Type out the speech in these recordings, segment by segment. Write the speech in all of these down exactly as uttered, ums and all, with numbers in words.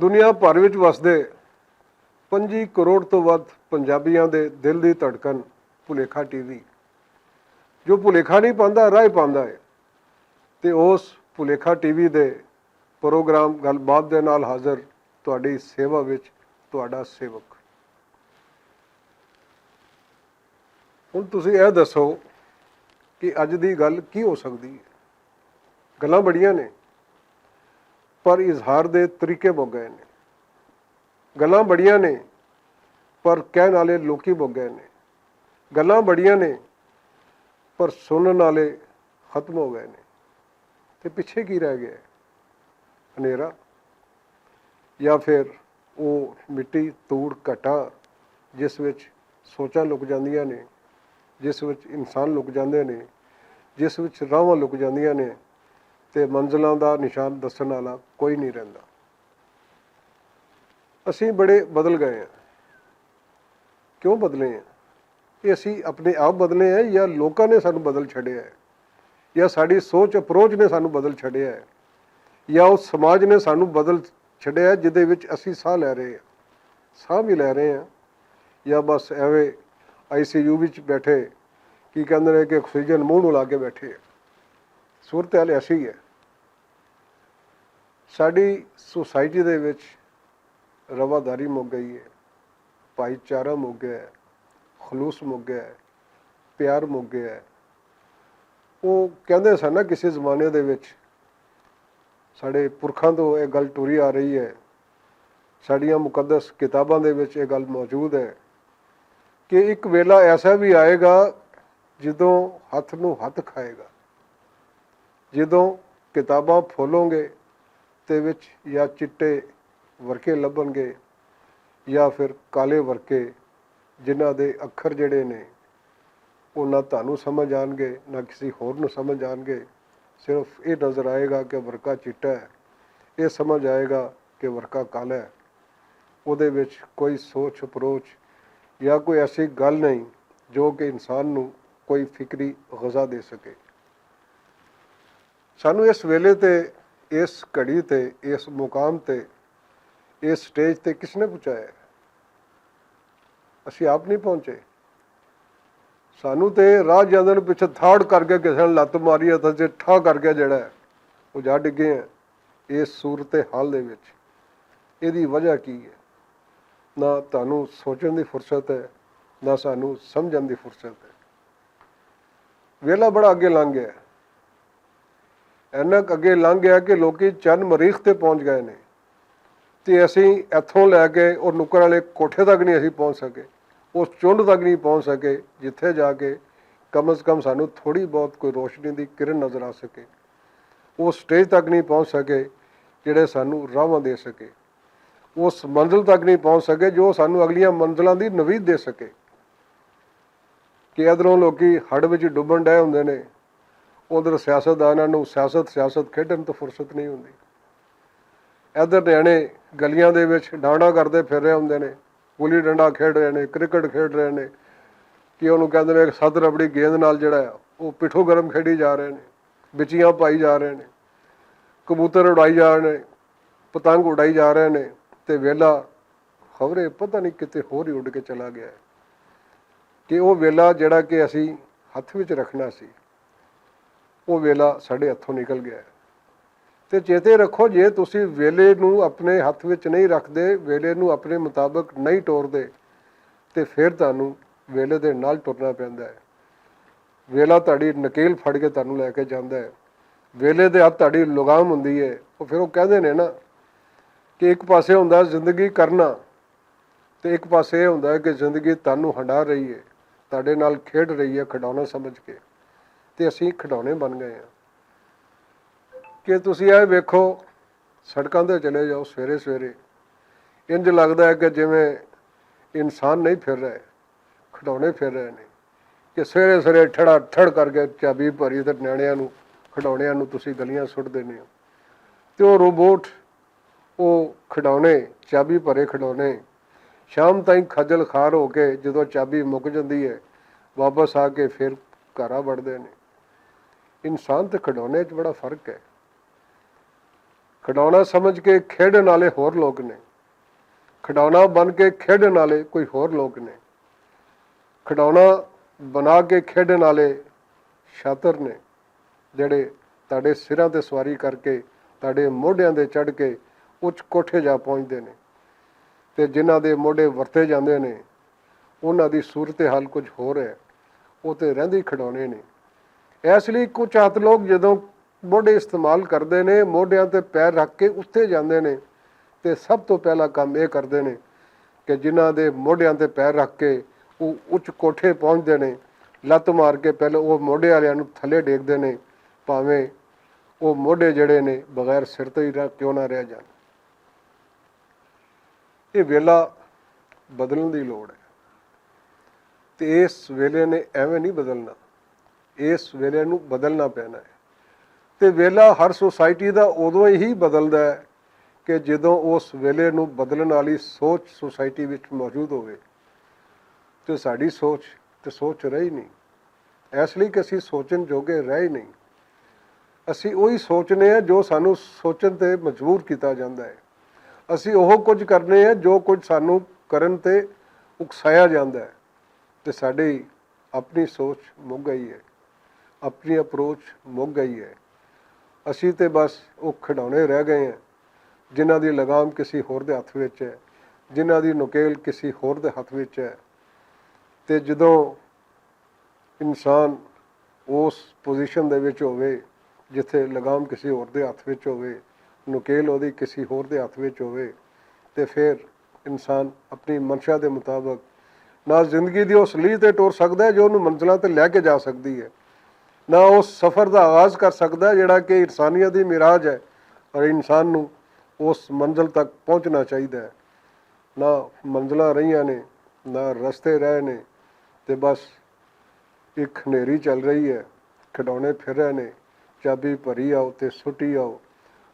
دنیا بھر وچ وسدے پنجی کروڑ توں ودھ پنجابیاں دے دل دی دھڑکن بھلیکھا ٹی وی، جو بھلیکھا نئیں پاندا، راہ پاندا ہے۔ تے اوس بھلیکھا ٹی وی دے پروگرام گل بات دے نال حاضر تہاڈی سیوا وچ تہاڈا سیوک۔ ہن تسی ایہہ دسو کہ اج دی گل کی ہو سکدی ہے؟ گلاں بڑیاں نیں، پر اظہار دے طریقے مک گئے نیں۔ گلاں بڑیاں نیں، پر کہن آلے لوکی مک گئے نیں۔ گلاں بڑیاں نیں، پر سنن آلے ختم ہو گئے نیں۔ تے پچھے کی رہ گیا ہے؟ ہنیرا؟ یا فیر او مٹی توڑ کٹا، جس وچ سوچاں لک جاندیاں نیں، جس وچ انسان لک جاندے نیں، جس وچ راہواں لک جاندیاں نیں، تے منزلاں دا نشان دسن آلا کوئی نئیں رہندا۔ اسیں بڑے بدل گئے ہیں۔ کیوں بدلے ہیں؟ ایہہ اسیں اپنے آپ بدلے ہیں یا لوکاں نے سانوں بدل چھڈیا ہے؟ یا ساڈی سوچ اپروچ نے سانوں بدل چھڈیا ہے؟ یا اس سماج نے سانوں بدل چھڈیا ہے جدے وچ اسیں ساہ لے رہے ہیں؟ ساہ وی لے رہے ہیں؟ یا بس ایویں آئی سی یو وچ بیٹھے، کی کہندے نے کہ آکسیجن منہ نوں لا کے بیٹھے ہیں؟ صورتحال ایسی ہے۔ ساڈی سوسائٹی دے وچ رواداری مک گئی ہے، بھائی چارہ مک گیا ہے، خلوص مک گیا ہے، پیار مک گیا ہے۔ وہ کہندے سن نا، کسی زمانے دے وچ ساڈے پرکھاں توں ایہہ گل ٹوری آ رہی ہے، ساڈیاں مقدس کتاباں دے وچ ایہہ گل موجود ہے کہ اک ویلا ایسا وی آئے گا جدوں ہتھ نوں ہتھ کھائے گا، جدوں کتاباں پھولوں گے تے وچ یا چٹے ورکے لبھن گے یا فیر کالے ورکے، جنہاں دے اکھر جڑے نے، او نہ تہانوں سمجھ آن گے، نہ کسی ہور نوں سمجھ آن گے۔ صرف ایہہ نظر آئے گا کہ ورکا چٹا ہے، ایہہ سمجھ آئے گا کہ ورکا کالا ہے۔ اوہدے وچ کوئی سوچ اپروچ یا کوئی ایسی گل نئیں جو کہ انسان نوں کوئی فکری غذا دے سکے۔ سانوں اس ویلے تے، اس گھڑی تے، اس مقام تے، اس سٹیج تے کس نے پہنچایا ہے؟ اسی آپ نہیں پہنچے۔ سانوں تے راہ جاندے نوں پچھے تھاڑ کر کے کسے نے لت ماری ہے تے ٹھا کر کے جڑا ہے، وہ جا ڈگے ہیں۔ اس صورتحال دے وچ ایہدی وجہ کی ہے؟ نہ تہانوں سوچن دی فرصت ہے، نہ سانوں سمجھن دی فرصت ہے۔ ویلا بڑا اگے لنگ گیا ہے۔ اینک اگے لنگ گیا کہ لوکی چند مریخ تے پہنچ گئے نے، تے اسی ایتھوں لے کے اور نکر والے کوٹھے تک نہیں اسی پہنچ سکے، اس چنڈ تک نہیں پہنچ سکے، جتھے جا کے کم از کم سانوں تھوڑی بہت کوئی روشنی دی کرن نظر آ سکے۔ اس سٹیج تک نہیں پہنچ سکے جڑے سانوں راہواں دے سکے، اس منزل تک نہیں پہنچ سکے جو سانوں اگلیاں منزلاں دی نوید دے سکے۔ کہ ادھروں لوکی ہڑ وچ ڈبن ڈے ہوندے نے، ادھر سیاستداناں نوں سیاست سیاست کھیڈن تو فرصت نہیں ہوندی۔ ادھر نیانے گلیاں دے وچ ڈانڈا کردے پھر رہے ہوندے نے، گلی ڈنڈا کھیڈ رہے نے، کرکٹ کھیڈ رہے نے، کہ انہوں کہندے نے ست ربڑی گیند نال جڑا ہے، وہ پٹھو گرم کھیڈی جا رہے نے، بچیاں پائی جا رہے نے، کبوتر اڑائی جا رہے نے، پتنگ اڑائی جا رہے نے، تے ویلا خبرے پتہ نہیں کتے ہور ہی اڈ کے چلا گیا ہے۔ کہ وہ ویلا جڑا کہ اسی ہتھ وچ رکھنا سی، وہ ویلا ساڈے ہتھوں نکل گیا ہے۔ تے چیتے رکھو، جے تسی ویلے نوں اپنے ہتھ وچ نہیں رکھدے، ویلے نوں اپنے مطابق نہیں ٹوردے، تے پھر تانوں ویلے دے نال ٹرنا پیندا ہے۔ ویلا تہاڈی نکیل پھڑ کے تہانوں لے کے جاندا ہے۔ ویلے دے ہتھ تہاڈی لگام ہوندی ہے۔ او پھر او کہندے نے نا کہ اک پاسے ہوندا ہے زندگی کرنا، تے اک پاسے اے ہوندا ہے کہ زندگی تہانوں ہنڈا رہی ہے، تہاڈے نال کھیڈ رہی ہے کھڈونا سمجھ کے۔ تے اسی کھڈونے بن گئے ہاں۔ کہ تسی اے ویکھو، سڑکاں تے چلے جاؤ سویرے سویرے، انج لگدا ہے کہ جویں انسان نہیں پھر رہے، کھڈونے پھر رہے نے۔ کہ سویرے سویرے ٹھڑا ٹھڑ کر کے چابی بھری تے نیانیاں نوں، کھڈونیاں نوں تسی گلیاں سٹ دینے ہو۔ تے او روبوٹ، او کھڈونے، چابی بھرے کھڈونے، شام تائیں کھجل خار ہو کے جدوں چابی مک جاندی ہے، واپس آ کے پھر گھر آ وڑدے نے۔ انسان تے کھڈونے وچ بڑا فرق ہے۔ کھڈاؤنا سمجھ کے کھیڈن والے ہور لوگ نے۔ کھڈاؤنا بن کے کھیڈن والے کوئی ہور لوگ نے۔ کھڈاؤنا بنا کے کھیڈن والے شاطر نے، جڑے تہاڈے سراں تے سواری کر کے، تہاڈے موڈیاں دے چڑھ کے اچ کوٹھے جا پہنچدے نے۔ تے جنہاں دے موڈے ورتے جاندے نے، انہاں دی صورتحال کچھ ہور ہے۔ او تے رہندی کھڈاؤنے نے۔ اس لئی کچھ ہتھ لوگ جدوں موڈے استعمال کردے نے، موڈیاں تے پیر رکھ کے اتھے جاندے نے، تے سب توں پہلا کم اے کردے نے کہ جنہاں دے موڈیاں تے پیر رکھ کے او اچ کوٹھے پہنچدے نے، لت مار کے پہلے او موڈے والیاں نوں تھلے ڈیکدے نے، بھاویں او موڈے جڑے نے بغیر سر تو ہی رہ کیوں نہ رہ جان۔ یہ ویلا بدلن دی لوڑ ہے۔ تے اس ویلے نے ایویں نہیں بدلنا، اس ویلے نوں بدلنا پینا ہے۔ تے ویلا ہر سوسائٹی دا ادوں ہی بدلدا ہے کہ جدوں اس ویلے نوں بدلن والی سوچ سوسائٹی وچ موجود ہوئے۔ تے ساڈی سوچ تے سوچ رہی نہیں، اس لئی کہ اسی سوچن جوگے رہ ہی نہیں۔ اسی اوہی سوچنے ہیں جو سانوں سوچن تے مجبور کیتا جاندا ہے۔ اسی اوہ کچھ کرنے ہیں جو کچھ سانوں کرن تے اکسایا جاندا ہے۔ تے ساڈی اپنی سوچ مک گئی ہے، اپنی اپروچ مک گئی ہے۔ اسی تے بس او کھڈاؤنے رہ گئے ہیں، جنہاں دی لگام کسی ہور دے ہتھ وچ ہے، جنہاں دی نکیل کسی ہور دے ہتھ وچ ہے۔ تے جدوں انسان اس پوزیشن دے وچ ہووے جتھے لگام کسی ہور دے ہتھ وچ ہووے، نکیل اودی کسی ہور دے ہتھ وچ ہووے، تے پھر انسان اپنی منشا دے مطابق نہ زندگی دی اس لیہ تے ٹور سکدا ہے جو انہوں منزلاں تے لے کے جا سکدی ہے، نہ اس سفر دا آغاز کر سکدا ہے جڑا کہ انسانیت دی معراج ہے، اور انسان نوں اس منزل تک پہنچنا چاہیدا ہے۔ نہ منزلاں رہیاں نے، نہ رستے رہے نے، تے بس اک ہنیری چل رہی ہے، کھڈونے پھر رہے نے، چابی بھری آؤ تے سٹی آؤ۔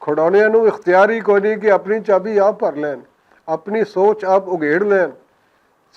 کھڈونیاں نوں اختیار ہی کوئی نہیں کہ اپنی چابی آپ بھر لین، اپنی سوچ آپ اگھیڑ لین۔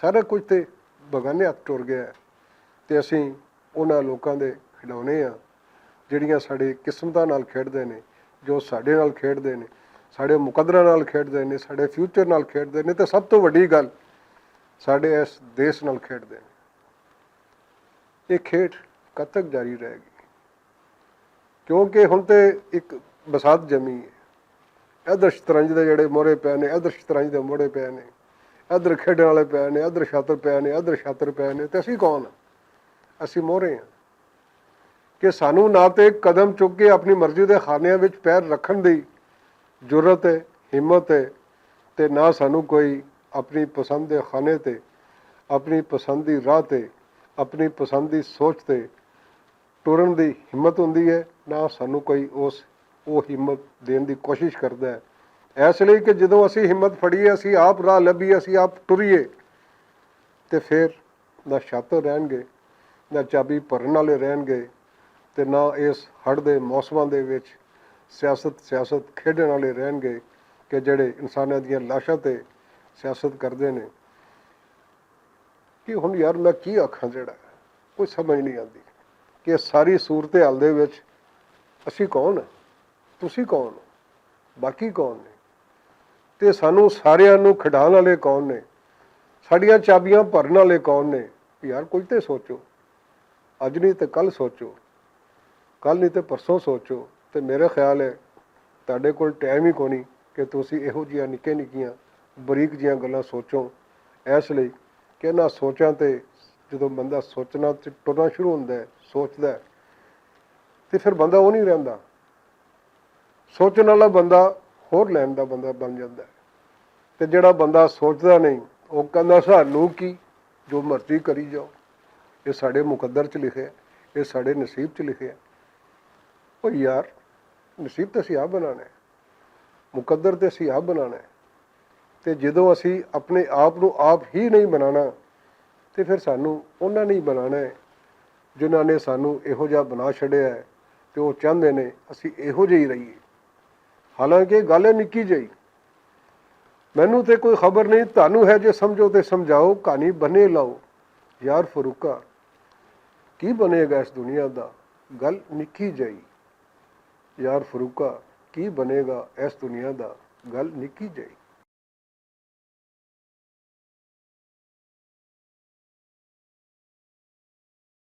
سارا کچھ تے بگانے ہتھ ٹر گیا ہے۔ تے اسیں انہاں لوکاں دے کھڈونے آں جڑیاں ساڈے قسمتاں نال کھیڈدے نے، جو ساڈے نال کھیڈدے نے، ساڈے مقدراں نال کھیڈدے نے، ساڈے فیوچر نال کھیڈدے نے، تے سب توں وڈی گل ساڈے اس دیش نال کھیڈدے نے۔ یہ کھیڈ کد تک جاری رہے گی؟ کیونکہ ہن تے اک بسات جمی ہے۔ ادھر شطرنج دے جڑے موڑے پے نے، ادھر شطرنج دے موڑے پے نے، ادھر کھیڈن والے پے نے، ادھر شاطر پے نے، ادھر شاطر پے نے، تے اسی کون ہاں؟ اسی موڑے ہاں کہ سانوں نہ تے قدم چک کے اپنی مرضی دے خانیاں وچ پیر رکھن دی جرات ہے، ہمت ہے، تے نہ سانوں کوئی اپنی پسند دے خانے تے، اپنی پسند دی راہ تے، اپنی پسند دی سوچ تے ٹرن دی ہمت ہوندی ہے، نہ سانوں کوئی اس، او ہمت دین دی کوشش کردا ہے۔ اس لئی کہ جدوں اسی ہمت پھڑیے، اسی آپ راہ لبھیے، اسی آپ ٹریے، تے پھر نہ شاطر رہن گے، نہ چابی بھرن والے رہن گے، تے نہ اس ہڑ دے موسماں دے وچ سیاست، سیاست کھیڈن والے رہن گے کہ جڑے انساناں دیاں لاشاں تے سیاست کردے نے۔ کہ ہن یار میں کی آکھاں، جڑا کوئی سمجھ نہیں آندی کہ ساری صورتحال دے وچ اسی کون ہیں، تسی کون ہو، باقی کون نے، تے سانوں ساریاں نوں کھڈان والے کون نے، ساڈیاں چابیاں بھرن والے کون نے؟ یار کچھ تے سوچو، اج نہیں تے کل سوچو، کل نہیں تے پرسوں سوچو۔ تے میرے خیال ہے تہاڈے کول ٹائم ہی کونی کہ تسی ایہو جیاں نکے نکیاں بریک جیاں گلاں سوچو۔ اس لئی کہ انہاں سوچاں تے جدوں بندہ سوچنا تے ٹرنا شروع ہوندا ہے، سوچدا ہے، تے پھر بندہ او نہیں رہندا۔ سوچن والا بندہ ہور لین دا بندہ بن جاندا ہے۔ تے جڑا بندہ سوچدا نہیں، او کہندا، "سانوں کی، جو مرضی کری جاؤ، یہ ساڈے مقدر چ لکھے، یہ ساڈے نصیب چ لکھے۔" او یار، نصیب تے اسی آپ بنانا ہے، مقدر تے اسی آپ بنانا ہے۔ تے جدوں اسی اپنے آپ نوں آپ ہی نہیں بنانا، تے پھر سانوں انہاں نے ہی بنانا ہے جنہاں نے سانوں ایہو جہا بنا چھڈیا ہے، تے او چاہندے نے اسی ایہو جہی رہیے۔ حالانکہ گل ہے نکی جہی۔ مینوں تے کوئی خبر نہیں، تانوں ہے جے سمجھو تے سمجھاؤ، کہانی بنے لاؤ۔ یار فروقہ، کی بنے گا اس دنیا دا؟ گل نکی جہی۔ یار فروقہ، کی بنے گا ایس دنیا دا، گل نکی جائی۔